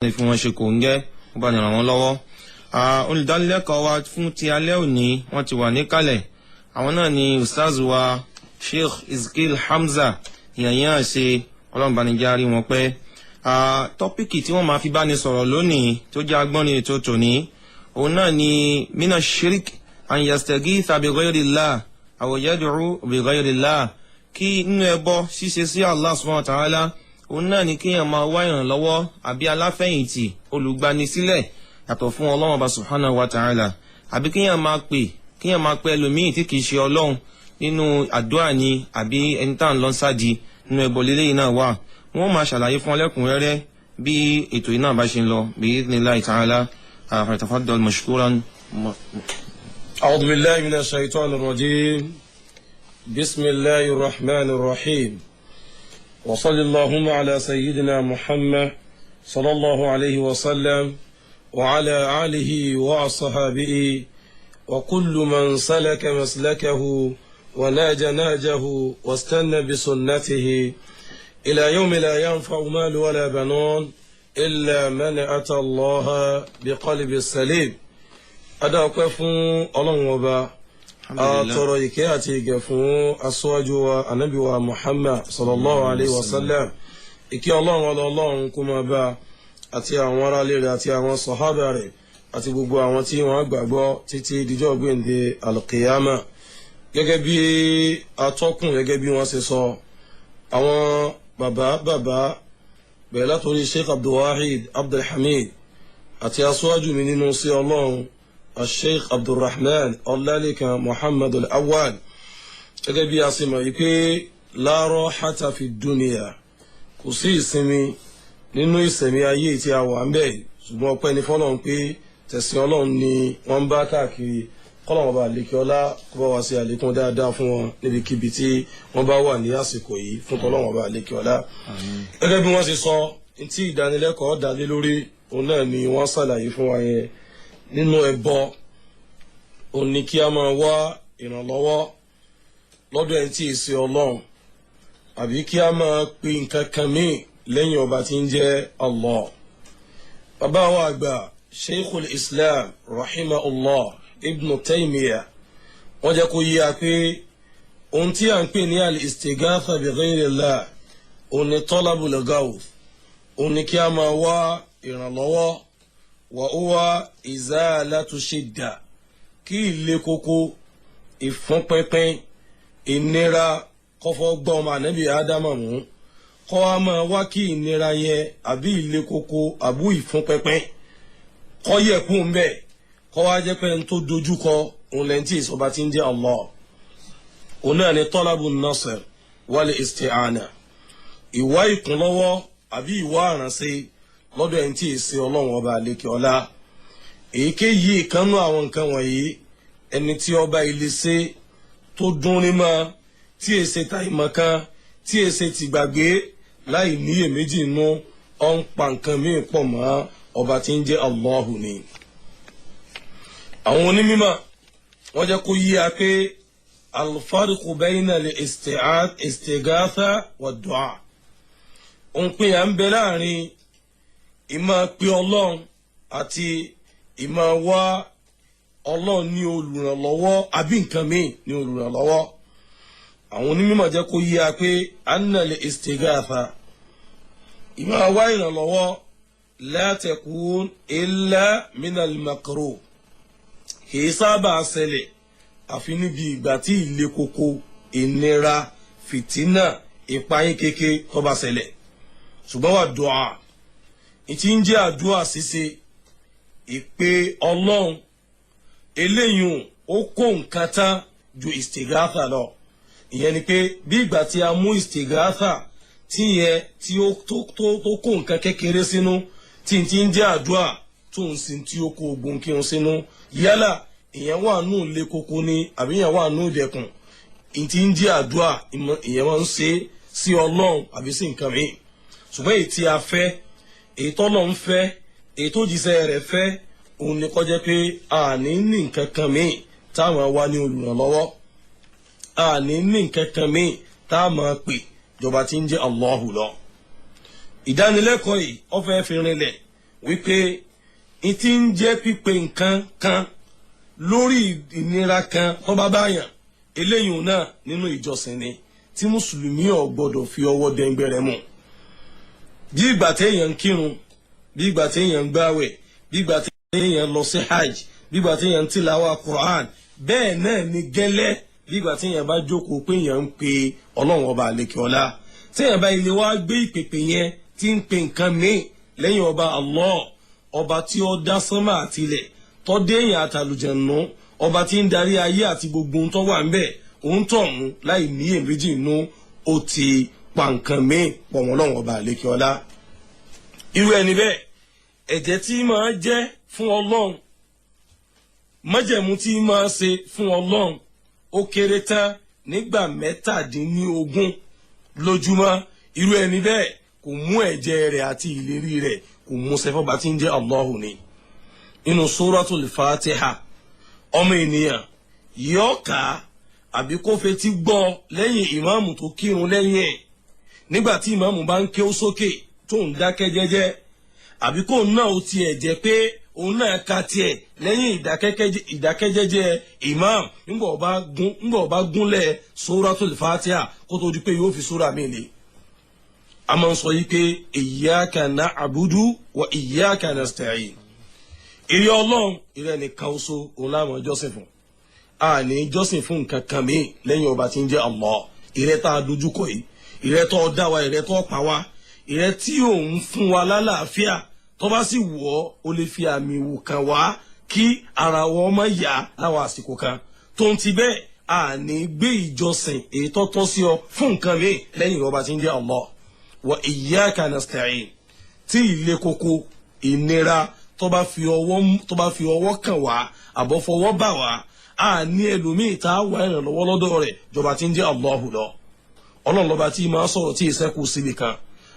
Ní fi wọ́n ṣe kò ń gẹ́ wọ́n bá ní ràn wọ́n lọ́wọ́. Olùdánilẹ́kọ̀ọ́ wa fún ti alẹ́ òní, wọ́n ti wà níkàlẹ̀. Àwọn náà ni Ustaz wa Sheikh Ezekiel Hamza Yànyàn àṣe. Ọlọ́run bá ní járí wọn pẹ́. Topic tí wọ́n máa fi bá ní sọ̀rọ̀ lónìí, tó jẹ́ agbọ́nrin ètò tòní, òun náà ni mina shirik an yastaghitha bi ghayrillah aw yad'u bi ghayrillah. Kí nínú ẹbọ ṣíṣe sí Allah subhanahu wa ta'ala, òun náà ni kéèyàn máa wá ìrànlọ́wọ́ àbí aláfẹ̀yìntì, olùgbanisílẹ̀ yàtọ̀ fún Ọlọ́run Ọba subhanahu wa ta'ala, àbí kéèyàn máa pè ẹlòmíì tí kìí ṣe Ọlọ́run nínú àdúrà ni, àbí ẹni tá à ń lọ sádi. Nínú ẹbọ lélẹ́yìn náà wà. Wọ́n máa ṣàlàyé fún ọlẹ́kùnrẹ́rẹ́ bí ètò yìí náà bá ṣe ń lọ, bi idhnillahi ta'ala. Tafaddal mashkuran. أعوذ بالله من الشيطان الرجيم. بسم الله الرحمن الرحيم. وصل اللهم على سيدنا محمد صلى الله عليه وسلم وعلى آله وأصحابه وكل من سلك مسلكه ونهج نهجه واستنى بسنته إلى يوم لا ينفع مال ولا بنون إلا من أتى الله بقلب سليم. Adáwọ̀pẹ́ fún Ọlọ́run Ọba, àtọ̀rọ̀ ìkẹ́ àti ìgẹ̀ fún aṣáájú wa, Ànábì wa Muhammad sallallahu alayhi wa sallam. Ìkẹ́ Ọlọ́run, Ọlọ́run kó máa bá àti àwọn aráalé rẹ̀ àti àwọn sọ̀hábà rẹ̀ àti gbogbo àwọn tí wọ́n gbàgbọ́ títí dijọ́ gbèǹde alqiyama. Gẹ́gẹ́ bí atọ́kùn, gẹ́gẹ́ bí wọ́n ṣe sọ, àwọn bàbá bàbá bẹ̀rẹ̀ látòrí Sheikh Abdulwahid Abdulhamid àti aṣáájú mi nínú sí Ọlọ́run, Sheikh Abdulrahman Ọlálẹ́kan Muhammad Al-Awwal. Gẹ́gẹ́ bí a ṣe mọ̀ yìí pé la rahata fi dunya, kò sí ìsinmi nínú ìsẹ̀mí ayé tí a wà ń bẹ̀, ṣùgbọ́n ọpẹ́ ní fọ́lọ́run pé tẹ̀sìn Ọlọ́run ni wọ́n ń bá káàkiri. Kọ́lọ́run Ọba àlékè ọlá kó bá wa ṣe àlékún dáadáa fún wọn níbikíbi tí wọ́n bá wà ní àsìkò yìí, fún tọ́lọ́run Ọba àlékè ọlá. Gẹ́gẹ́ bí wọ́n ṣe sọ, tí ìdánilẹ́kọ̀ọ́ dá lé lórí, òun náà ni wọ́n ṣàlàyé fún wa yẹn. Nínú ẹbọ, òun ni kí a máa wá ìrànlọ́wọ́ lọ́dọ̀ ẹni tí ì ṣe Ọlọ́run, àbí kí a máa pe nǹkan kan míì lẹ́yìn ọba tí ń jẹ́ Allah. Bàbá wa àgbà, Sheikhul Islam rahimahullah Ibn Taymiyyah, wọ́n jẹ́ kó yé a pé ohun tí a ń pè ní al-istighatha bi ghayrillah, òun ni talabul ghawth, òun ni kí a máa wá ìrànlọ́wọ́, wa huwa izalatu shidda, kí ilé koko, ìfúnpínpín, ìnira kọ́fọ́ gbọ́ ọmọ ànábì Ádámà mú, kọ́ wa máa wá kí ìnira yẹn àbí ilé koko àbú ìfúnpínpín kọ́ yẹ kú ń bẹ̀, kọ́ wa jẹ́ pé n tó dojú kọ òun lẹ́yìn tí ìsọba ti ń jẹ́ Allah. Òun náà ni talabu nasr wal isti'ana, ìwá ìkúnlọ́wọ́ àbí ìwá àránṣe lọ́dọ̀ ẹni tí ì ṣe Ọlọ́run Ọba àlekè ọlá. Èyíkéyìí ìkànnú àwọn nǹkan wọ̀nyí, ẹni tí ọba ilé ṣe tó dún ní mọ́, tí èsè ta ìmọ̀ kan, tí èsè ti gbàgbé, láì níyèméjì inú, ọ̀ ń pa nǹkan míì pọ̀ mọ́ ọba tí ń jẹ́ Allahu ni. Àwọn onímọ̀ wọ́n jẹ́ kó yí a pé al-farqu bayna al-istighatha wa du'a, òun pé à ń bẹ láàrin ìmọ̀ pé Ọlọ́run àti ìmọ̀ wá Ọlọ́run ní olùrànlọ́wọ́ àbí nǹkan míì ní olùrànlọ́wọ́. Àwọn onímọ̀ jẹ́ kó yí a pé anna al-istighatha, ìmọ̀ wá ìrànlọ́wọ́, la takun illa minal makruh, kìí sábà ṣẹlẹ̀ àfi níbi ìgbà tí ilé koko, ìnira, fìtínà, ìpayín kéke tó bá ṣẹlẹ̀. Ṣùgbọ́n wà dùà, ìtí ń jẹ́ àdúrà ṣíṣe, ìpè Ọlọ́run, eléyìí ó kó nǹkan tán ju istighatha lọ. Ìyẹn ni pé bí ìgbà tí a mú istighatha tí yẹn tí ó tó tó tó kó nǹkan kékeré sínú, tí n ti ń jẹ́ àdúrà tó ń sin tí ó kó ogun kírun sínú, yálà ìyẹn wà nù lé koko ni àbí ìyẹn wà nù dẹkùn, ìtí ń jẹ́ àdúrà, ìyẹn máa ń ṣe sí Ọlọ́run àbí sí nǹkan míì. Ṣùgbọ́n èyí tí a fẹ́, èyí tọ́lọ́run fẹ́, èyí tó jíṣẹ́ rẹ̀ fẹ́, òun ni kó jẹ́ pé àní ní nǹkan kan míì táwọn wá ní olùrànlọ́wọ́, àní ní nǹkan kan míì tá a máa pè jọba tí ń jẹ́ Allahu lọ. Ìdánilẹ́kọ̀ọ́ yìí, ó fẹ́ fi rinlẹ̀. Wípé n ti ń jẹ́ pípe nǹkan kan lórí ìnira kan tó bá báyàn, eléyìí náà nínú ìjọsìn ni tí mùsùlùmí ò gbọdọ̀ fi ọwọ́ dẹ́ngbẹ̀rẹ̀ mú. Bí ìgbà téèyàn ń kírun, bí ìgbà téèyàn ń gbàwẹ̀, bí ìgbà téèyàn lọ sí hajj, bí ìgbà téèyàn ń tìláwà Quran, bẹ́ẹ̀ náà ni gẹ́lẹ́ bí ìgbà téèyàn bá jókòó pé èèyàn ń pe Ọlọ́run Ọba àlekè ọlá, téèyàn bá ilé wa gbé ìpèpè yẹn tí ń pe nǹkan míì lẹ́yìn Ọba Allah, ọba tí ó dá sánmà àtilẹ̀, tó dé èèyàn àtàlùjẹ̀nù, ọba tí ń darí ayé àti gbogbo ohun tó wà ń bẹ̀, òun tọ̀hún láì níyèméjì inú ó ti pa nǹkan míì pọ̀ mọ́ Ọlọ́run Ọba àlekè ọlá. Irú ẹni bẹ́ẹ̀, ẹ̀jẹ̀ tí máa jẹ́ fún Ọlọ́run, májẹ̀mú tí máa ṣe fún Ọlọ́run, ó kéré tán nígbà 17 lójúmọ́, irú ẹni bẹ́ẹ̀ kò mú ẹ̀jẹ̀ rẹ̀ àti ìlérí rẹ̀, kò mú sẹ́fọ́ba tí ń jẹ́ Allahu ni. Nínú Suratul Fatiha, ọmọ ènìyàn yóò kà á àbí kó fetí gbọ́ lẹ́yìn ìmáàmù tó kírun lẹ́yìn ẹ̀, nígbà tí ìmáàmù bá ń ké ó sókè tó ń dákẹ́ jẹ́jẹ́, àbí kó náà ó tiẹ̀ jẹ́ pé òun náà ka tiẹ̀ lẹ́yìn ìdákẹ́jẹ́jẹ́ imam nígbà ọba gúnlẹ̀ Suratul Fatiha kó tó di pé yóò fi súra mi lé. A máa ń sọ yìí pé iyyaka na'budu wa iyyaka nasta'in. Ìrẹ́ Ọlọ́run, ìrẹ́ nìkan oṣù òun láwọn jọ́sìn fún. A ní jọ́sìn fún nǹkan kan mi lẹ́yìn ọba tí ń jẹ́ Allah. Ìrẹ́ tá a dojúkọ yìí, ìrẹ́ tó dá wa, ìrẹ́ tó pa wá, ìrẹ́ tí òun fún wa lálàáfíà, tó bá sì wù ọ́, o lè fi àmì ìwò kan wá kí ara wọn má yá láwọn àsìkò kan. Tó ń ti bẹ́ẹ̀, a ní gbé ìjọsìn èyí tó tọ́ sí ọ fún nǹkan mi lẹ́yìn ọba tí ń jẹ́ Allah. Wa iyyaka nasta'in. Tí ilé koko ìnira tó bá fi ọwọ́ kàn wá àbọ̀ fọwọ́ bà wá, a ní ẹlòmíì tá a wà ìrànlọ́wọ́ lọ́dọ̀ rẹ̀ jọba tí ń jẹ́ Allahu lọ. Ọlọ́run lọ́ba tí máa sọ̀rọ̀ tí ìṣẹ́kù síbi kan.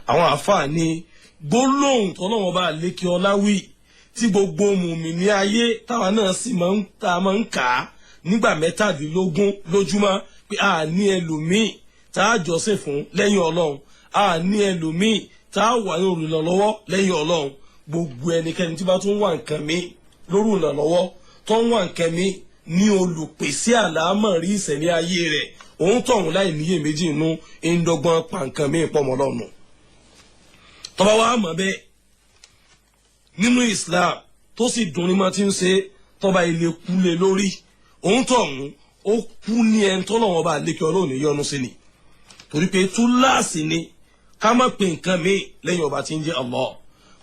Àwọn àáfàá ní gbólóhùn tọ́lọ́wọ́n bá lékè ọlá wí tí gbogbo mùmíní ayé táwa náà sì máa ń tá a máa ń kà á nígbà 17 lójúmọ́ pé a ní ẹlòmíì tá a jọ́sìn fún lẹ́yìn Ọlọ́run, a ní ẹlòmíì tá a wà ní olùrànlọ́wọ́ lẹ́yìn Ọlọ́run. Gbogbo ẹnikẹ́ni tí bá tún wà nǹkan mi lórí ìrànlọ́wọ́, tó ń wà nǹkan mi ní olùpèsè àlámọ̀rí ìṣẹ̀lẹ̀ ayé rẹ̀, òun tọ̀hún láì níyèméjì inú ń dọ́gbọ́n pa nǹkan mi pọ̀ mọ́ lọ́nu. Tọ́ba wa mọ̀ bẹ́ẹ̀ nínú Islam tó sì dùn ní ma ti ń ṣe, tọ́ba ilé kú lé lórí, òun tọ̀hún ó kú ní ẹni tọ́lọ́wọ́n bá lékè Ọlọ́run yọ́nú sí ni, torí pé túláàsì ni ká má pe nǹkan míì lẹ́yìn ọba tí ń jẹ́ Allah,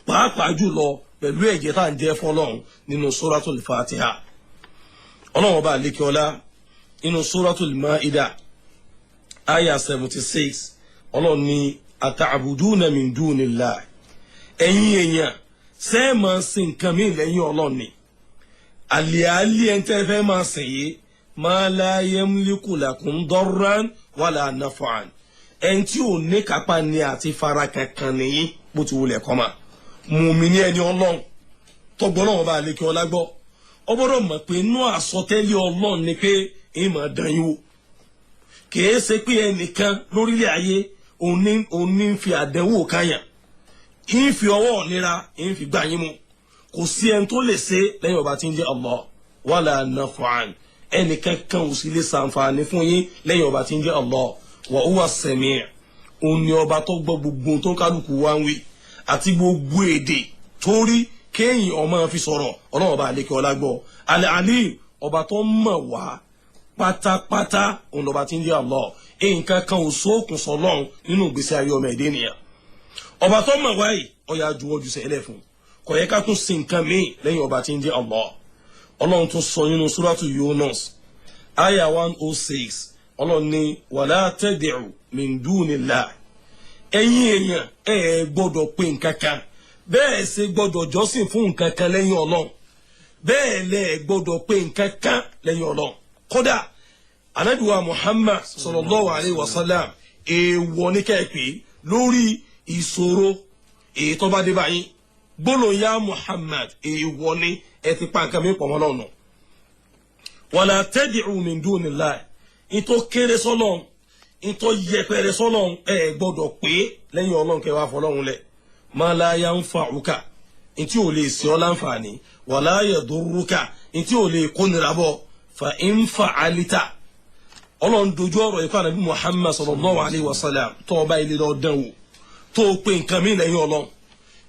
pàápàá jùlọ pẹ̀lú ẹ̀jẹ̀ tá à ń jẹ́ fọlọ́run nínú Suratul Fatiha. Ọlọ́run ọba lékè ọlá nínú Suratul Maida aya 76, Ọlọ́run ní ata'buduna min dunillah, ẹ̀yin èèyàn, ṣé máa sin nǹkan míì lẹ́yìn Ọlọ́run ni? Àlìálí ẹ̀ ń tẹ́ fẹ́ máa sìn yìí, ma la yamliku lakum darran wala naf'an, ẹni tí ò ní kápá ni àti fara kankan nìyí bó ti wulẹ̀ kọ́ ma. Mùmíní, ẹni Ọlọ́run tọgbọ́n náà bá lè kí ọlá gbọ́, ọ gbọ́dọ̀ mọ̀ pé inú àsọtẹ́lẹ̀ Ọlọ́run ni pé èyí máa dán yín wò. Kìí ṣe pé ẹnìkan lórílẹ̀ ayé òun ní ń fi àdánwò káyàn, ń fi ọwọ́ nira ń fi gbà yín mu. Kò sí ẹni tó lè ṣe lẹ́yìn ọba tí ń jẹ́ Allah. Wala naf'an, ẹnìkan kan ò sì lè ṣàǹfààní fún yín lẹ́yìn ọba tí ń jẹ́ Allah. Wa huwa sami', òun ni ọba tó gbọ́ gbogbo tó ń kálukú wá ń wí àti gbogbo èdè tó rí kéèyàn ọmọ fi sọ̀rọ̀. Ọlọ́run ọba àlekè ọlá gbọ́. Al-alim, ọba tó mọ̀ wá pátápátá, òun lọ́ba tí ń jẹ́ Allah. Nǹkan kan ò sóòkùn sọlọ́run nínú ìgbésí ayé ọmọ ẹ̀dẹ́ nìyẹn. Ọba tó mọ̀ wáyé, ọ̀yà juwọ́jú sẹ́lẹ̀ fún, kò yẹ ká tún sin nǹkan míì lẹ́yìn ọba tí ń jẹ́ Allah. Ọlọ́run tún sọ nínú Suratu Yunus aya 106, Ọlọ́run ní wala tad'u min dunillah, ẹ̀yin èèyàn, ẹ ẹ̀ gbọ́dọ̀ pé nǹkan kan, bẹ́ẹ̀ ṣe gbọ́dọ̀ jọ́sìn fún nǹkan kan lẹ́yìn Ọlọ́run, bẹ́ẹ̀ lẹ́ gbọ́dọ̀ pé nǹkan kan lẹ́yìn Ọlọ́run. Kódà anabiwa Muhammad sallallahu alayhi wa sallam, èèwọ̀ ní kẹ́ẹ̀pẹ́ lórí ìṣòro èyí tó bá dé báyìí, gbólóhùn ya Muhammad, èèwọ̀ ní, ẹ ti pa nǹkan mi pọ̀ mọ́ lọ́nà. Wala tad'u min dunillah, ìtò kéré sọ́lọ́n, ìtò yẹpẹrẹ sọ́lọ́n, ẹ gbọ́dọ̀ pé lẹ́yìn Ọlọ́run kẹwàá fọlọ́run lẹ̀. Ma la yanfa'uka, Ntí ò lè ṣe ọ́ láǹfààní, wala yadurruka, ntí ò lè kónira bọ̀. Fa in fa'alita, Ọlọ́run dojú ọ̀rọ̀ ikú Ànábì Muhammad sallallahu alayhi wa sallam, tó o bá ilé lọ dán wò, tó o pe nǹkan mi lẹ́yìn Ọlọ́run,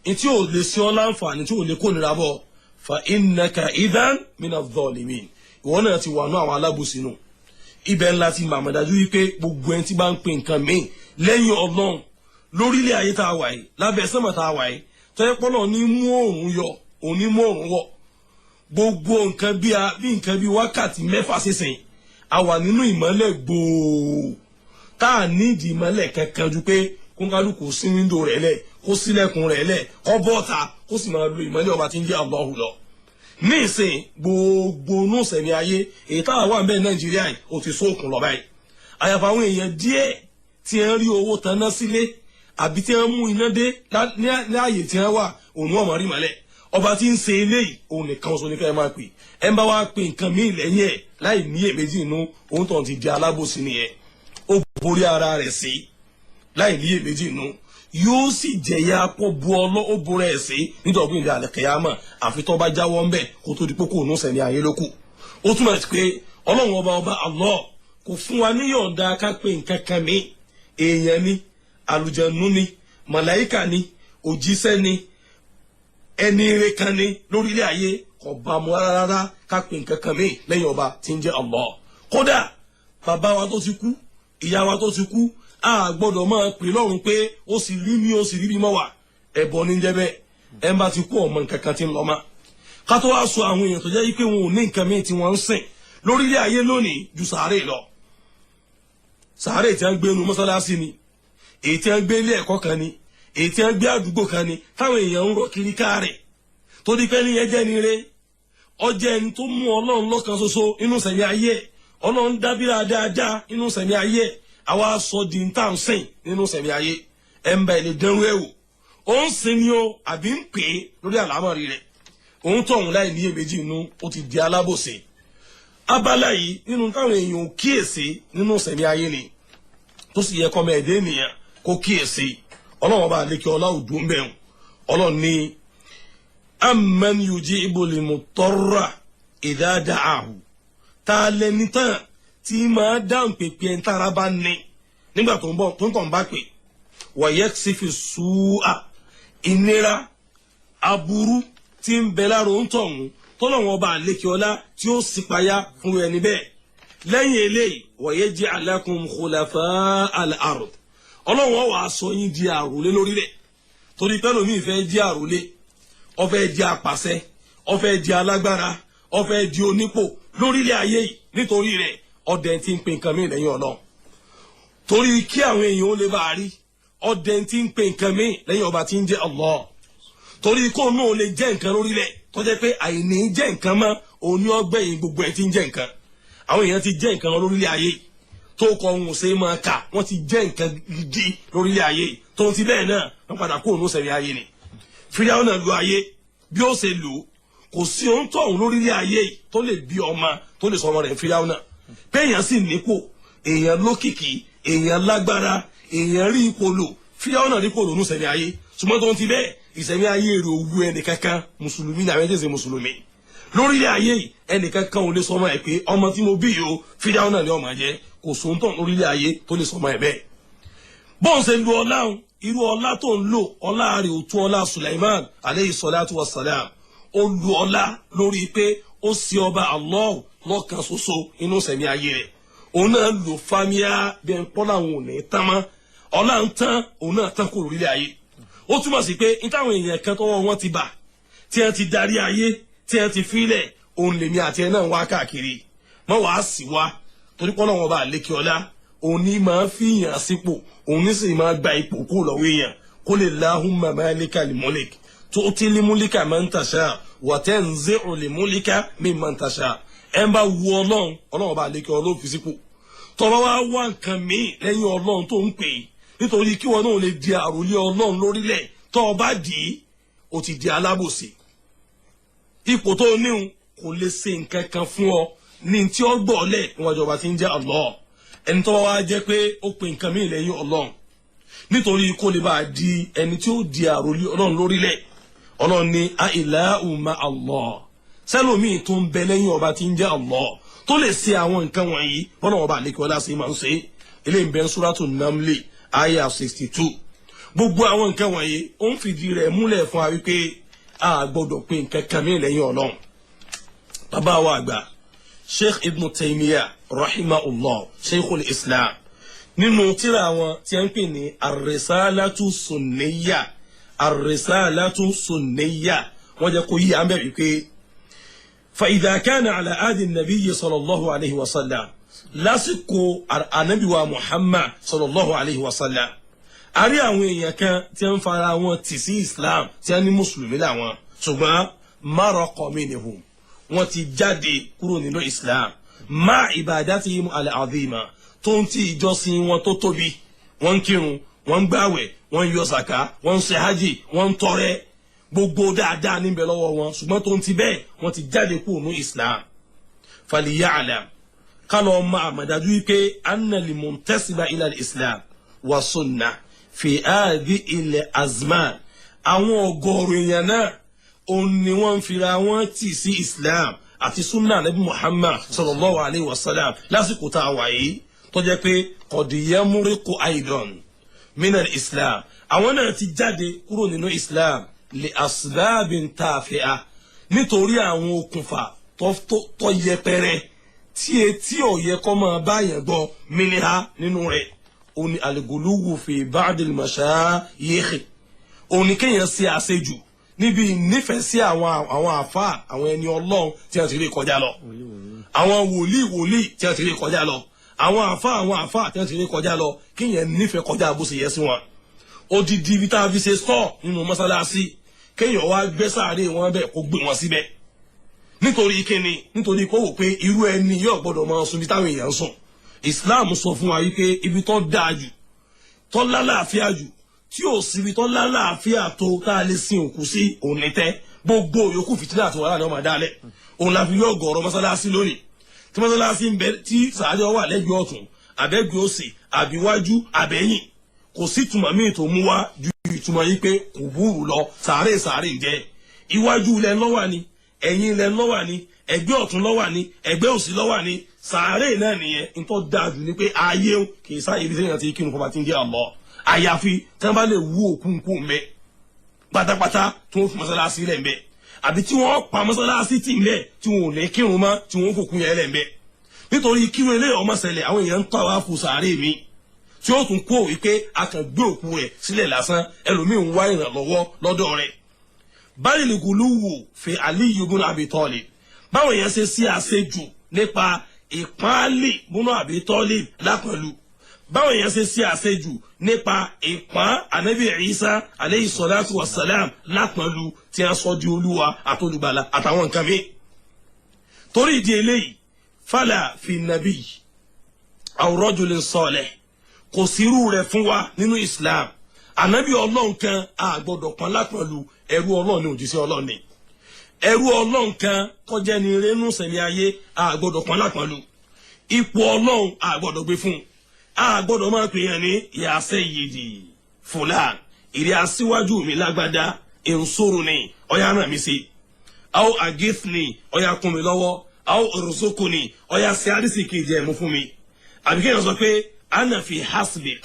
ntí ò lè ṣe ọ́ láǹfààní, tí ò lè kónira bọ̀, fa innaka idhan mina dhalimin, ìwọ náà ti wà nú àwọn alábòsí nù. Ibẹ̀ ńlá ti màmá dájú wípé gbogbo ẹni tí bá ń pe nǹkan míì lẹ́yìn Ọlọ́run lórílẹ̀ ayé tá a wà yìí, lábẹ́ sánmà tá a wà yìí, tọ́jú pọ́lọ́ ní mú òòrùn yọ, òun ní mú òòrùn wọ̀, gbogbo nǹkan bí nǹkan bí wákàtí 6 sísìn, a wà nínú ìmọ́lẹ̀ gbòò tá a nídìí ìmọ́lẹ̀ kankan ju pé kónkálukú sí wíńdò rẹ̀ lẹ̀, kó sílẹ̀kùn rẹ̀ lẹ̀, kó bọ́ta, kó sì máa lo ìmọ́lẹ̀ ọba tí ń jẹ́ Allahu lọ. Ní ìsìn, gbogbo inú sẹ̀mí ayé èyí táwa wà nbẹ Nàìjíríà yìí, ó ti sóòkùn lọ báyìí. Àyàfà àwọn èèyàn díẹ̀ tí ń rí owó taná sílé àbí tí ń mú iná dé ní ààyè tí ń wà, òun ọmọ rí mọ́lẹ̀. Ọba tí ń ṣe eléyìí, òun nìkan ṣoṣo ní ká ẹ máa pè. Ẹ ń bá wá pe nǹkan míì lẹ́yìn ẹ̀ láì ní èméjì inú, òun tó ti di alábòsí nìyẹn. Ó borí ara rẹ̀ sí láì ní èméjì inú, yóò sì jẹ̀yà kó bu ọlọ́ ó borí ẹ̀ sí nítorí ìdí àlẹ́kẹ̀yàmọ̀, àfi tó bá jáwọ́ ńbẹ̀ kó tó di pé kò ní sẹ̀mí ayé lókù. Ó túmọ̀ sí pé Ọlọ́run ọba, ọba Allah, kò fún wa níyọ̀ǹda ká pé nǹkan kan mi. Èèyàn ni, àlùjànnú ni, màláìkà ni, òjíṣẹ́ ni, ẹni ire kan ni lórílẹ̀ ayé, kò bá mu rárá ká pé nǹkan kan mi lẹ́yìn ọba tí ń jẹ́ Allah. Kódà bàbá wa tó ti kú, ìyá wa tó ti kú, a gbọ́dọ̀ máa pè lọ́run pé ó sì rí mi, ó sì rí mi mọ́ wà. Ẹ̀bọ ní jẹ́ bẹ́ẹ̀. Ẹ̀ ń bá ti kú, ọmọ nǹkan kan ti ń lọ mọ́. Ká tó wá sọ àwọn èèyàn tó jẹ́ pé wọn ò ní nǹkan míì tí wọ́n ń sìn lórílẹ̀ ayé lónìí ju sàárè lọ. Sàárè tí wọ́n gbé nu mọ́sálásí ni, èyí tí wọ́n gbé ilé ẹ̀kọ́ kan ni, èyí tí wọ́n gbé àdúgbò kan ni, táwọn èèyàn ń rọ kiri káàrẹ̀ tó di pé ní ẹjẹ́ ni re ọjẹ́ ẹni tó mú Ọlọ́run lọ́kan ṣoṣo inú sẹ̀mí ayé. Ọlọ́run dábìrà dáadáa inú sẹ̀mí ayé, àwa sọ di ń tà ń sìn nínú sẹ̀mí ayé. Ẹ̀ ń bá ilé dẹ́rù ẹ̀ wò, ó ń sin ni o àbí ń pè é lórí àlámọ̀rí rẹ̀, òun tó òun láì níyèméjì inú, ó ti di alábòsí. Abala yìí nínú táwọn èèyàn ò kíyèsí nínú sẹ̀mí ayé ni, tó sì yẹ kọ́mọ ẹ̀dẹ́ ènìyàn kó kíyèsí. Ọlọ́run ọba àlekè ọlá òdùn bẹ́ẹ̀, Ọlọ́run ní amman yujibul mutarra idha da'ahu, tá a lẹni tán tí máa dáhùn pèpè ẹ̀ ń tára bá ní nígbà tó ń bọ̀ tó ń tàn bá pè, wa yaksifu su'a, ìnira aburú tí ń bẹ lára òun tọ̀hún, tọ́lọ́wọ́n ọba àlekè ọlá tí ó sì payá fún ẹni bẹ́ẹ̀. Lẹ́yìn eléyìí, wa yaj'alakum khulafa'al ard, Ọlọ́wọ́n wàá sọ yín di àròlé lórílẹ̀. Torí pẹ́lú mi fẹ́ di àròlé, ó fẹ́ di apàṣẹ, ó fẹ́ di alágbára, ó fẹ́ di onípò lórílẹ̀ ayé yìí. Nítorí rẹ̀, ọdẹ tí ń pe nǹkan mí lẹ́yìn Ọlọ́run, torí kí àwọn èèyàn ó lè bá a rí, ọdẹ tí ń pe nǹkan mí lẹ́yìn ọba tí ń jẹ́ Allah, torí kó náà lè jẹ́ nǹkan lórílẹ̀, tó jẹ́ pé àìní jẹ́ nǹkan mọ́, òní ọgbẹ́yìn gbogbo ẹ̀ tí ń jẹ́ nǹkan. Àwọn èèyàn ti jẹ́ nǹkan lórílẹ̀ ayé tó kọ ohun ṣe máa kà, wọ́n ti jẹ́ nǹkan gidi lórílẹ̀ ayé, tó ti bẹ́ẹ̀ náà wọ́n padà kó òun sẹ̀rí ayé ni. Fíráúnà náà lu ayé bí ó ṣe lò, kò sí ohun tó òun lórílẹ̀ ayé tó lè bí ọmọ tó lè sọ ọmọ rẹ̀ Fíráúnà. Pé èèyàn sì nípò, èèyàn lókìkí, èèyàn lágbára, èèyàn rí ipò lò, Fíráúnà rí ipò lò ní sẹ̀rí ayé. Ṣùgbọ́n tó ń ti bẹ́ẹ̀, ìsẹ̀mí ayé rẹ̀ òwú ẹnìkankan. Mùsùlùmí ní àwọn ẹ̀jẹ̀ ṣe mùsùlùmí lórílẹ̀ ayé yìí, ẹnìkankan ò lè sọ ọmọ ẹ̀ pé ọmọ tí mo bí yìí o, Fíráúnà ni ọmọ jẹ́. Kò sóńtàn lórílẹ̀ ayé tó lè sọ ọmọ ẹ̀ bẹ́ẹ̀. Bọ́n ṣe lu ọlá òun, irú ọlá tó ń lò, ọlá rẹ̀ ò tó ọlá Suleiman aleyhi salatu wa salam. Ó lu ọlá lórí pé ó sì ọba Allah lọ́kan ṣoṣo inú sẹ̀mí ayé rẹ̀. Òun náà lò fámíà bí ẹn pọ́ làwọn ò ní tán mọ́, ọlá ń tán, òun náà tán kò lórílẹ̀ ayé. Ó túmọ̀ sí pé ní táwọn èèyàn kan tọwọ́ wọn ti bà, tí wọ́n ti darí ayé, tí wọ́n ti fílẹ̀, òun lèmi àti ẹ̀ náà wá káàkiri mọ́ wàá sì wá, torí pé Ọlọ́run ọba àlékè ọlá, òun ní máa fi yàn sípò, òun ní sì máa gba ipò kó lọ́wọ́ èèyàn. Qul illahumma malikal mulk tu'til mulka man tasha wa tanzi'ul mulka mimman tasha. Ẹ̀ ń bá wu Ọlọ́run, Ọlọ́run ọba àlékè ọlá ó fi sípò. Tọ́ba wá wá nǹkan míì lẹ́yìn Ọlọ́run tó ń pè é nítorí kí wọn náà lè di àròlé Ọlọ́run lórílẹ̀, tọ́ ọ bá dì í, ó ti di alábòsí. Ipò tó níhun kò lè ṣe nǹkan kan fún ọ ní tí ó gbọ́ lẹ̀ níwájú ọba tí ń jẹ́ Allah. Ẹni tó bá wá jẹ́ pé ó pe nǹkan míì lẹ́yìn Ọlọ́run nítorí kó lè bá a di ẹni tí ó di àròlé Ọlọ́run lórílẹ̀, Ọlọ́run ní a ilahun ma Allah, sẹ́lòmíì tó ń bẹ lẹ́yìn ọba tí ń jẹ́ Allah tó lè ṣe àwọn nǹkan wọ̀nyí bọ́lá ọba àlekè ọlá sí máa ń ṣe. Eléyìí ń bẹ Suratu Namli aya 62. Gbogbo àwọn nǹkan wọ̀nyí ó ń fìdí rẹ̀ múlẹ̀ fún wa wípé a gbọ́dọ̀ pé nǹkan kan mí lẹ́yìn Ọlọ́run. Bàbá wa àgbà Sheikh Ibn Taymiyyah rahimahullah, Sheikhul Islam, nínú tírà wọn tí a ń pè ní Ar-Risalatu Sunniyya, Ar-Risalatu Sunniyya, wọ́n jẹ́ kó yí à ń bẹ̀ wípé fa idha kana ala adi nabiyyi sallallahu alayhi wa sallam, lásìkò anabiwa Muhammad sallallahu alayhi wa sallam, a rí àwọn èèyàn kan tí ń fara wọn tì sí Islam, tí wọ́n ní mùsùlùmí làwọn, ṣùgbọ́n maraqa minhum, wọ́n ti jáde kúrò nínú Islam, ma ibadatihim al-azima, tó ń ti ìjọsìn wọn tó tóbi. Wọ́n ń kírun, wọ́n ń gbàwẹ̀, wọ́n ń yọ sàká, wọ́n ń ṣe hajj, wọ́n ń tọrẹ, gbogbo dáadáa níbẹ̀ lọ́wọ́ wọn, ṣùgbọ́n tó ń ti bẹ́ẹ̀, wọ́n ti jáde kúrò ní Islam. Faliya'lam, kálọ̀ ọmọ àmàdájú wípé anna limuntasiba ila islam wa sunna fi adi ilẹ̀ azman, àwọn ọgọ́rùn èèyàn náà òun ni wọ́n ń fira wọn tì sí Islam àti sunna nabi Muhammad sallallahu alayhi wa sallam lásìkò tá a wà yìí, tó jẹ́ pé kọ̀dìyẹ́múríkù aidan minal islam, àwọn náà ti jáde kúrò nínú Islam li asbabin tafi'a, nítorí àwọn okùnfà tó yẹpẹrẹ tí etí ọ̀yẹ́ kọ́ máa bá yẹn gbọ́. Minha, nínú rẹ̀, òní al-guluwu fi ba'dil mashayikh, òní kéèyàn ṣe àṣejù níbi ìnífẹ̀ẹ́ sí àwọn àfa, àwọn ẹni Ọlọ́run tí wọ́n ti rí kọjá lọ, àwọn wòlíì wòlíì tí wọ́n ti rí kọjá lọ, àwọn àfa, àwọn àfa tí wọ́n ti rí kọjá lọ, kéèyàn nífẹ̀ẹ́ kọjá bó ṣe yẹ sí wọn. Odidi ibi tá a fi ṣe sọ nínú mọ́sálásí, kéèyàn wá gbé sáré wọn bẹ́ẹ̀, kó gbé wọn síbẹ̀. Nítorí kíni? Nítorí kó wò pé irú ẹni yóò gbọ́dọ̀ máa sùn bí táwọn èèyàn ń sùn. Islam sọ fún wa wípé ibi tó dáa jù, tó lálàáfíà jù, tí ò síbi tó lálàáfíà tó tá a lè sin òkú sí, òun ní tẹ́. Gbogbo yòókù, fìtílà àti wàhálà ni wọ́n máa dálẹ̀. Òun la fi rí ọ̀gọ̀ọ̀rọ̀ mọ́sálásí lónìí tí mọ́sálásí ń bẹ tí sàárẹ̀ wà lẹ́gbẹ̀ẹ́ ọ̀tún, àbẹ́gbẹ́ òsì, àbíwájú, àbẹ́yìn. Kò sí ìtumọ̀ míì tó mú wá ju ìtumọ̀ yìí pé kò búrú lọ. Sàárè sàárè ń jẹ́ iwájú ilẹ̀ lọ́wà ni, ẹ̀yìn ilẹ̀ lọ́wà ni, ẹ̀gbẹ́ ọ̀tún lọ́wà ni, ẹ̀gbẹ́ òsì lọ́wà ni, sàárè náà nìyẹn. Ntọ́ dáa jù ni pé ayé kì í sáyé ibi tí èèyàn ti kírun fọba tí ń jẹ́ Allah, àyàfi tí wọ́n bá lè wú òkú nkú mbẹ́ pátápátá, tí wọ́n fi mọ́sálásí lẹ̀ mbẹ́, àbí tí wọ́n pa mọ́sálásí tì ń lẹ̀, tí wọ́n ò ní kírun mọ́, tí wọ́n fòkun yẹn lẹ̀ mbẹ́. Nítorí kírun eléyìí ọmọ ṣẹlẹ̀, àwọn èèyàn ń tọ́ àwa fò sàárè mi tí ó tún kó wípé a kàn gbé òkú rẹ̀ sílẹ̀ lásán, ẹlòmíín ń wá ìrànlọ́wọ́ lọ́dọ̀ rẹ̀. Báyìí lè guluwu fi Aliyu ibn Abi Talib, báwọn èèyàn ṣe sí àṣejù nípa ìpáàlì ibn Abi Talib lápẹ̀lú, báwọn èèyàn ṣe sí àṣejù nípa ìpán anabi Isa aleyhi salatu wa salam lápẹ̀lú, tí a sọ di olúwa àtolùgbàlà àtàwọn nǹkan mi. Torí ìdí eléyìí, fala fi nabi aw rajulin salih, kò sírú rẹ̀ fún wa nínú Islam. Ànábì Ọlọ́run kan a gbọ́dọ̀ pọ́n lápẹ̀lú. Ẹrú Ọlọ́run ní, òjíṣẹ́ Ọlọ́run ní. Ẹrú Ọlọ́run kan tọ́jẹ́ ní rénú sẹ̀mí ayé, a gbọ́dọ̀ pọ́n lápẹ̀lú. Ipò Ọlọ́run a gbọ́dọ̀ gbé fún un. A gbọ́dọ̀ máa pè yàn ní ya sayyidi fulan, ìrì aṣíwájú mi lágbádá, unsurni, ọ̀yá ràn mí sí, aw aghithni, ọ̀yá kún mi lọ́wọ́, aw irzuqni, ọ̀yá sí àrísìkì jẹ́ mú fún mi, àbí kéèyàn sọ pé ana fi hasbik,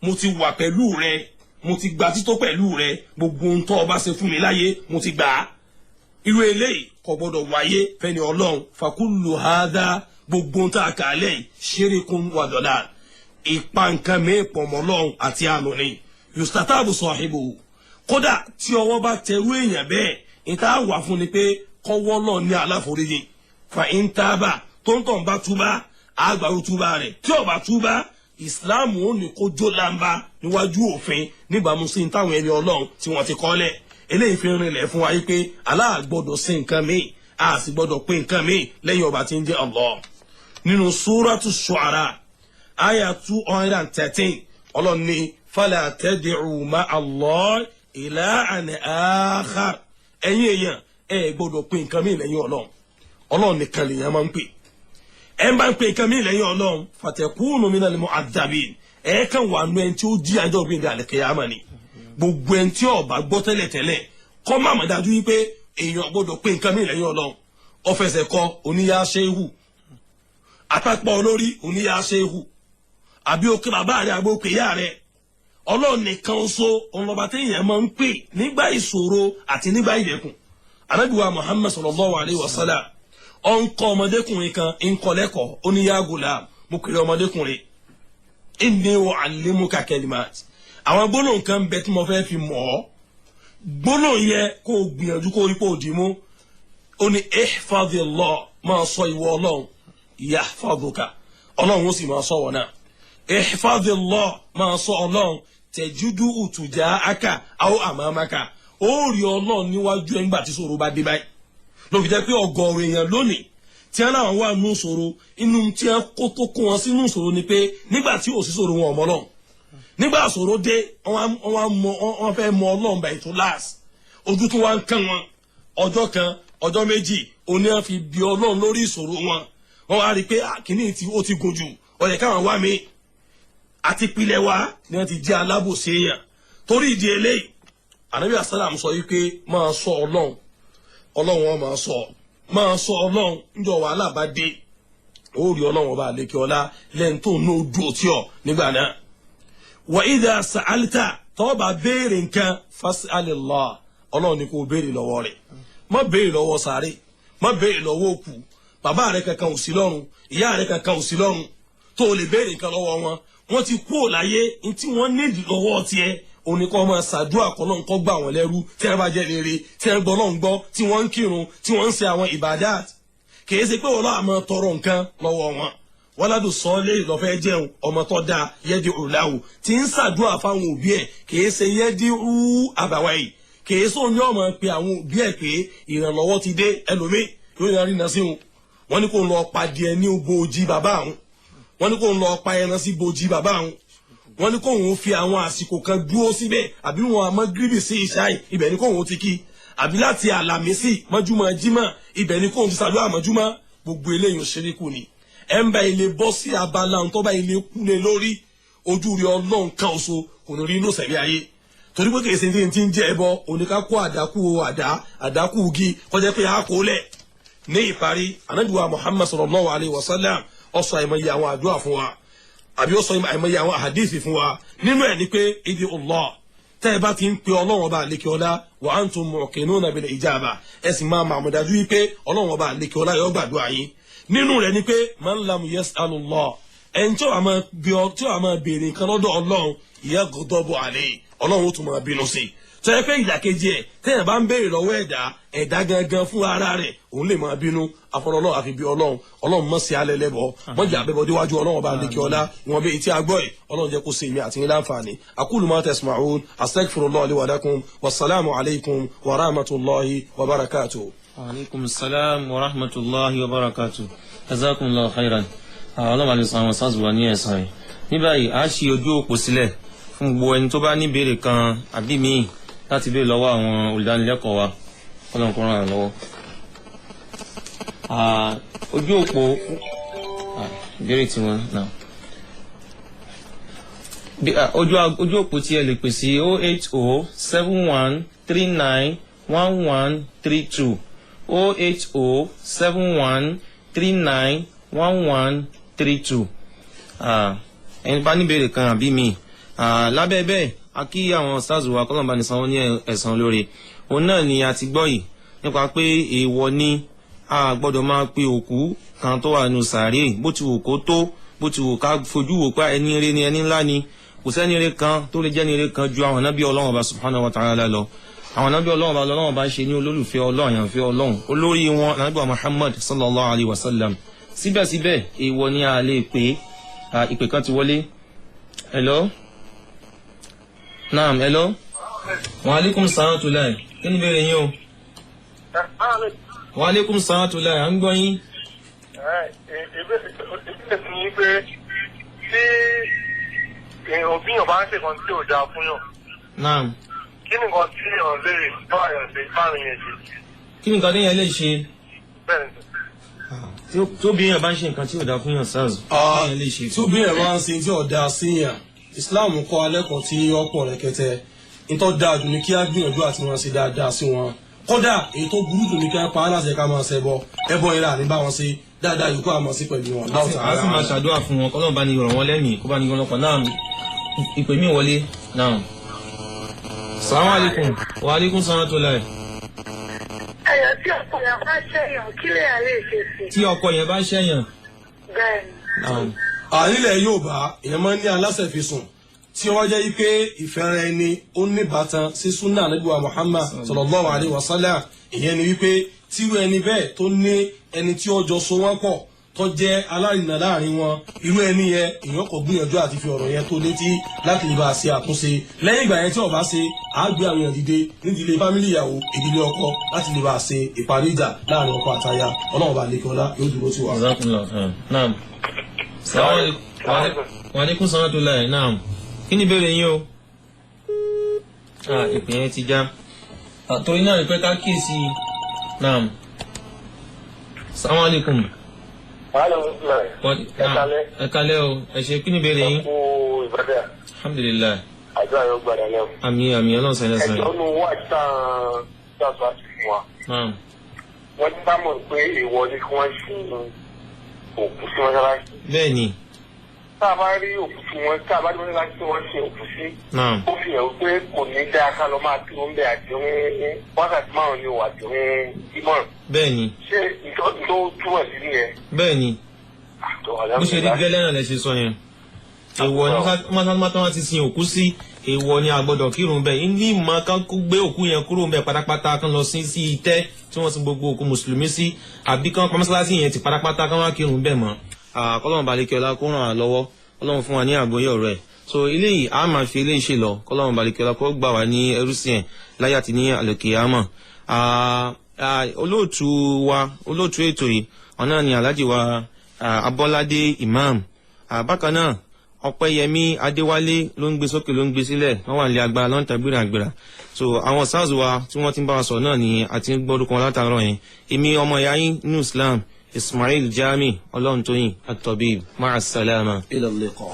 mo ti wà pẹ̀lú rẹ, mo ti gba tító pẹ̀lú rẹ, gbogbo ohun tó o bá ṣe fún mi láyé, mo ti gbà á. Irú eléyìí kò gbọdọ̀ wáyé fẹ́ni Ọlọ́run. Fakullu hadha, gbogbo ohun tá a kà á lẹ́yìn, shirkun wa dalal, ìpa nǹkan mìíràn pọ̀ mọ́ Ọlọ́run àti àánú ni. Yustatabu sahibu, kódà tí ọwọ́ bá tẹrú èèyàn bẹ́ẹ̀, ìta wà fún ni pé kọ́wọ́ náà ní aláforíjì. Fa in taba, tó ń tàn bá túbá, àgbàrú túbá rẹ̀. Tí ó bá túbá, Ìsìláàmù ó ní kó jó lamba níwájú òfin, níbàámu sí táwọn ẹni Ọlọ́run tí wọ́n ti kọ́lẹ̀. Eléyìí fi rinlẹ̀ fún wa yìí pé Allah gbọ́dọ̀ sí nǹkan míì, a sì gbọ́dọ̀ pé nǹkan míì lẹ́yìn ọba tí ń jẹ́ Allah. Nínú Súratu Shu'ara aya 213, Ọlọ́run ní fala tad'u ma'a Allah ilahan akhar. Ẹ̀yin èèyàn, ẹ gbọ́dọ̀ pé nǹkan míì lẹ́yìn Ọlọ́run. Ọlọ́run nìkan lèèyàn máa ń pè. Ẹ bá ń pè nǹkan míì lẹ́yìn Ọlọ́run, fatakunu minal mu'adhabin, ẹ kàn wà nù ẹni tí ó jí àjọ òbí ní al-qiyamah ni. Gbogbo ẹni tí ó bá gbọ́ tẹ́lẹ̀tẹ́lẹ̀, Kọ́ má mọ̀ dájú wípé èèyàn gbọ́dọ̀ pé nǹkan mìíràn lẹ́yìn Ọlọ́run. Ọ̀fẹsẹ̀ kọ oníyá ṣéhù, àpapọ̀ olórí oníyá ṣéhù, àbí òkè bàbá rẹ̀, àbí òkè ìyá rẹ̀. Ọlọ́run nìkan ṣoṣo ọlọ́ba téèyàn máa ń pè nígbà ìṣòro àti nígbà ìdẹ̀kùn. Ànábì wa Muhammad sallallahu alayhi wa sallam, ó ń kọ́ ọmọdékùnrin kan, ń kọ́ lẹ́kọ̀ọ́. Ó ní, ya gulam, mo kiri ọmọdékùnrin, inni u'allimuka kalimat, àwọn gbólóhùn kan bẹ tí mo fẹ́ fi mọ̀ ọ́. Gbólóhùn yẹ kó o gbìyànjú kó o rí pé o dì mú. Ó ní, ihfazillah, máa sọ ìwọ Ọlọ́run, yahfazuka, Ọlọ́run ó sì máa sọ wọ̀ náà. Ihfazillah, máa sọ Ọlọ́run, tajidu tujahaka aw amamaka, ó rí Ọlọ́run níwájú ẹ̀ ńgbà tí ṣòro bá dé báyìí. Ló fi jẹ́ pé ọ̀gọ̀ọ̀rọ̀ èèyàn lónìí tí wọ́n náà wà nù ṣòro, inú tí wọ́n kó tó kó wọn sínú ṣòro ni pé nígbà tí ò sí ṣòro, wọn ọmọ Ọlọ́run. Nígbà ṣòro dé, wọ́n fẹ́ mọ Ọlọ́run báyìí tó láàsì, ojú tó wá ń kán wọn. Ọjọ́ kan, ọjọ́ méjì, òní wọn fi bí Ọlọ́run lórí ìṣòro wọn. Wọ́n wá rí i pé kínní tí ó ti gùn jù, ó yẹ káwọn wá mi. Àti pilẹ̀ wa ni wọ́n ti jẹ́ alábòsí èèyàn. Torí ìdí eléyìí, Ànábì asálàm sọ yìí pé máa sọ Ọlọ́run, Ọlọ́run wọn máa sọ, máa sọ Ọlọ́run. Níjọ́ wàhálà bá dé, ó rí Ọlọ́run ọba àlekè ọlá lẹ́yìn tó ń dúró tí ọ nígbà náà. Wa idha sa'alta, tó bá béèrè nǹkan, fas'alillah, Ọlọ́run ni kò béèrè lọ́wọ́ rẹ̀. Má béèrè lọ́wọ́ sáré, má béèrè lọ́wọ́ òkú. Bàbá rẹ̀ kankan ò sí lọ́run, ìyá rẹ̀ kankan ò sí lọ́run tó o lè béèrè nǹkan lọ́wọ́ wọn. Wọ́n ti kú ò láyé. Ntí wọ́n nídìí lọ́wọ́ tiẹ̀ òní kọ́ máa ṣàdúrà kọ́ lọ́n kọ́ gbà wọ́n lẹ́rú, tí wọ́n bá jẹ́ rere, tí wọ́n gbọ́ lọ́n gbọ́, tí wọ́n ń kírun, tí wọ́n ń ṣe àwọn ìbàdàt. Kìí ṣe pé wọ́n lọ́ọ́ àmọ́ tọrọ nǹkan lọ́wọ́ wọn. Wọ́ládùn sọ́ọ́lé lọ́fẹ́ jẹun ọmọ tó dáa, yẹ́dí òláwù tí ń ṣàdúrà fáwọn òbí ẹ̀, kìí ṣe yẹ́dí rú àbàwá yìí, kìí sọ ní ọmọ pé àwọn òbí ẹ̀ pé ìrànlọ́wọ́ ti dé. Ẹlòmíì yóò ní arínà sí wọn. Wọ́n ní kó ń lọ padìẹ ní bòjì bàbá àwọn, wọ́n ní kó ń lọ pa ẹran sí bòjì bàbá àwọn, wọ́n ní kóun fi àwọn àsìkò kan dúró síbẹ̀, àbí wọn àmọ́ gíríbì sí ìṣáì, ibẹ̀ ní kóun ti kí, àbí láti Àlàmísì mọ́júmọ́ Jímọ̀, ibẹ̀ ní kóun ti ṣàdúrà mọ́júmọ́. Gbogbo eléyìí ò ṣerékù ni. Ẹ̀ ń bá ilé bọ́ sí abala tó bá ilé kúlé lórí ojú rí Ọlọ́run kan oṣù, kò ní rí inú sẹ̀mí ayé, torí pé kìí ṣe ní ti ń jẹ́ ẹbọ oníkákó àdákù àdá àdákù igi kọjá pé a kò lẹ̀. Ní ìparí, Ànábì wa Muhammad sallallahu alayhi wa sallam, ó sọ àìmọye àwọn àdúrà fún wa, àbí ó sọ àìmọye àwọn àhàdíìsì fún wa. Nínú ẹ̀ ni pé ìdí Allah, tẹ́ ẹ bá ti ń pe Ọlọ́run ọba àlekè ọlá, wa antum muqinuna bil ijaba, ẹ sì máa màmúdájú wípé Ọlọ́run ọba àlekè ọlá yóò gbàdúrà yín. Nínú rẹ̀ ni pé man lam yas'alullah, ẹni tí wàá máa béèrè nǹkan lọ́dọ̀ Ọlọ́run, yaghdabu alayhi, Ọlọ́run ó tún máa bínú sí i. Tó yẹ pé ìdàkejì ẹ̀, téèyàn bá ń béèrè lọ́wọ́ ẹ̀dá, ẹ̀dá gangan fún ara rẹ̀ òun lè máa bínú. Afọlọ́lọ́ àfi bí Ọlọ́run, Ọlọ́run mọ̀ sí alẹ́ lẹ́bọ̀ mọ̀jà abẹ́bọ̀ déwájú Ọlọ́run ọba àlekè ọlá. Ìwọ̀n bí etí agbọ́ yìí, Ọlọ́run jẹ́ kó ṣe èmi àti yín láǹfààní. Aqulu ma tasma'un, astaghfirullah li wa lakum, wasalaamu alaykum wa rahmatulahi wa barakatuh. Wa alaikum salam wa rahmatulahi wa barakatuh. Jazakumullahu khairan. Ọlọ́run àlè sọ àwọn sáàzù wa ní ẹ̀sán yìí. Ní báyìí, a ṣí ojú òpó sílẹ̀ fún gbogbo ẹni tó bá ní ìbéèrè kan àbí míì láti béèrè lọ́wọ́ àwọn olùdánilẹ́kọ̀ọ́ wa. Ọlọ́run kó ràn án lọ́wọ́. Ojú òpó ìbéèrè tiwọn náà, ojú òpó tí ẹ lè pè sí 08071391132, 08071391132. Ẹni bá níbèrè kan àbí mi lábẹ́ bẹ́ẹ̀, a kí àwọn stars wa, kọ́lọ́mbà ní sanwó ní ẹ̀san lórí. Òun náà ni a ti gbọ́ yìí nípa pé èèwọ̀ ni, a gbọ́dọ̀ máa pe òkú kan tó wà nù sàárè, bó ti wù kó tó, bó ti wù ká fojú wò pé ẹni eré ni, ẹni ńlá ni. Kò sẹ́ni eré kan tó lè jẹ́ ní eré kan ju àwọn ànábì Ọlọ́run Ọba subhanahu wa ta'ala lọ. Àwọn ànábì Ọlọ́run Ọba lọ́wọ́ bá ṣe ní olólùfẹ́ Ọlọ́run, àyànfẹ́ Ọlọ́run, olórí wọn ànábì wa Muhammad sallallahu alayhi wa sallam. Síbẹ̀síbẹ̀, èèwọ̀ ni a lè pè é. Ìpè kan ti wọlé. Hello, naam, hello, wa alaikum salaam tó láì. Kí ni ìbéèrè yín o? Wa alaikum salaam tó láì, à ń gbọ́ yín. Ìbéèrè mi ni pé tí òbí yàn bá ń ṣe nǹkan tí ò dáa fún yàn, Naam. kí ni nǹkan tí èèyàn lè bá èèyàn ṣe báàrin yẹn ṣe? Kí ni nǹkan téèyàn lè ṣe? Bẹ́ẹ̀ ni. Tó bí èèyàn bá ń ṣe nǹkan tí ò dáa fún yàn, sars, téèyàn lè ṣe? Tí òbí rẹ̀ máa ń ṣe tí ọ̀dà síyàn, Islam kọ́ alẹ́kọ̀ọ́ tí ọ̀pọ̀ rẹ̀kẹ̀tẹ̀. Ntọ́ dáa jù ní kí á gbìyànjú àti wọn ṣe dáadáa sí wọn. Kódà èyí tó burú jù ní kí á pa á láṣẹ ká máa ṣẹbọ. Ẹbọ yẹn là ní bá wọn ṣe, dáadáa yòókù àmọ́ sí pẹ̀lú wọn. A sì máa ṣàdúrà fún wọn, kọ́lọ́n bá ní rọ̀ wọ́n lẹ́mìí, kó bá ní ọlọ́pàá náà. Ìpè mí wọlé náà. Salamu alaykum wa aleykum salaam tó láì. Ẹyọ tí ọkọ yẹn bá ṣẹyàn, kí lè yà lè ṣe sí? Tí ọkọ yẹn bá ṣẹ̀yàn. Bẹ́ẹ̀ ni. Naam. Ànílẹ̀ Yorùbá, èèyàn máa ń ní aláṣẹ̀fisùn tí wọ́n jẹ́ pé ìfẹ́ràn ẹni ó níbàtàn sí súnà Ànábì wa Muhammad sallallahu alayhi wa sallam. Ìyẹn ni wípé tírú ẹni bẹ́ẹ̀ tó ní ẹni tí ó jọ so wọ́n pọ̀, tó jẹ́ alárinà láàrin wọn, irú ẹni yẹn, èèyàn kò gbìyànjú àti fi ọ̀rọ̀ yẹn tó létí láti lè bá a ṣe àtúnṣe. Lẹ́yìn ìgbà yẹn, tí ó bá ṣe, á gbé àwọn èèyàn dìde nídìílé family ìyàwó, ìdílé ọkọ, láti lè bá a ṣe ìparí ìjà láàrin ọkọ àtaya. Ọlọ́run bá lè kí ọlá yóò dúró sí wa. Jazakumullah khairan. Naam. Salamu alaykum wa aleykum salaam tó láì. Naam. Kí ni ìbéèrè yín o? Ah, ìpè yẹn ti já. Ah, torí náà ìpè ká kíyèsí. Naam. Salamu alaykum. Wàhálà. Ẹ Naam. kálẹ́. Ẹ kálẹ́ o. Ẹ ṣe, kí ni ìbéèrè yín? Kú ìbàdàn. Alhamdulilayi. Àjọ àyọ̀ gbàdá lẹ́wọ̀. Àmín, àmín, Ọlọ́run sẹ́yìn lẹ́sàn. Ẹjọ́ nu wà tán tàbí àti fún wa. Naam. Wọ́n ti bá mọ̀ pé èèwọ̀ ni kí wọ́n sin òkú sí mọ́ṣáláṣí. Bẹ́ẹ̀ ni. Tá a bá rí òkú tí wọ́n, tá a bá rí mọ́ṣáláṣí tí wọ́n sin òkú sí, Naam. ó fi hàn pé kò ní dáa ká lọ máa kírun bẹ́ẹ̀ àti ń wákàtí 5 ni wà àti ń ìmọ̀ràn. Bẹ́ẹ̀ ni. Ṣé ìtọ́ tó túmọ̀ sí nìyẹn? Bẹ́ẹ̀ ni. Àtọ́. Bó ṣe rí gẹ́lẹ́ náà lẹ ṣe sọ yẹn. Èèwọ̀ ní mọ́sálásí wọn ti sin òkú sí, èèwọ̀ ni, a gbọ́dọ̀ kírun bẹ́ẹ̀. Ní ìmọ̀ kan kó gbé òkú yẹn kúrò bẹ́ẹ̀ pátápátá, kan lọ sí itẹ́ tí wọ́n sin gbogbo òkú mùsùlùmí sí, àbí kan pa mọ́sálásí yẹn ti pátápátá, kan wá kírun bẹ́ẹ̀ mọ́. Kọ́lọ́run balẹ̀kẹ́lá kó ràn án lọ́wọ́, Ọlọ́run fún wa ní àgbọ́yé ọ̀rọ̀ ẹ̀. So eléyìí, a máa fi eléyìí ṣe lọ. Kọ́lọ́run balẹ̀kẹ́lá kó gbà wá ní ẹrúsìn ẹ̀ láyé àti ní àlùkìyámọ̀. Olóòtú wa, olóòtú ètò yìí ọ̀nà ni Alhaji wa Abọ́ládé Imam. Bákan náà, Ọpẹ́yẹmí Adéwálé ló ń gbé sókè, ló ń gbé sílẹ̀. Wọ́n wà ní agbára ló ń ta gbéra. So àwọn SARS wa tí wọ́n ti ń bá wa sọ̀rọ̀ náà ni àti ń gbọ́dún kan látàárọ̀ yẹn. Èmi ọmọ ìyá yín nínú Islam, Ismail Jami Ọlọ́runtóyìn At-Tabib, ma'a salama. Ila liqa.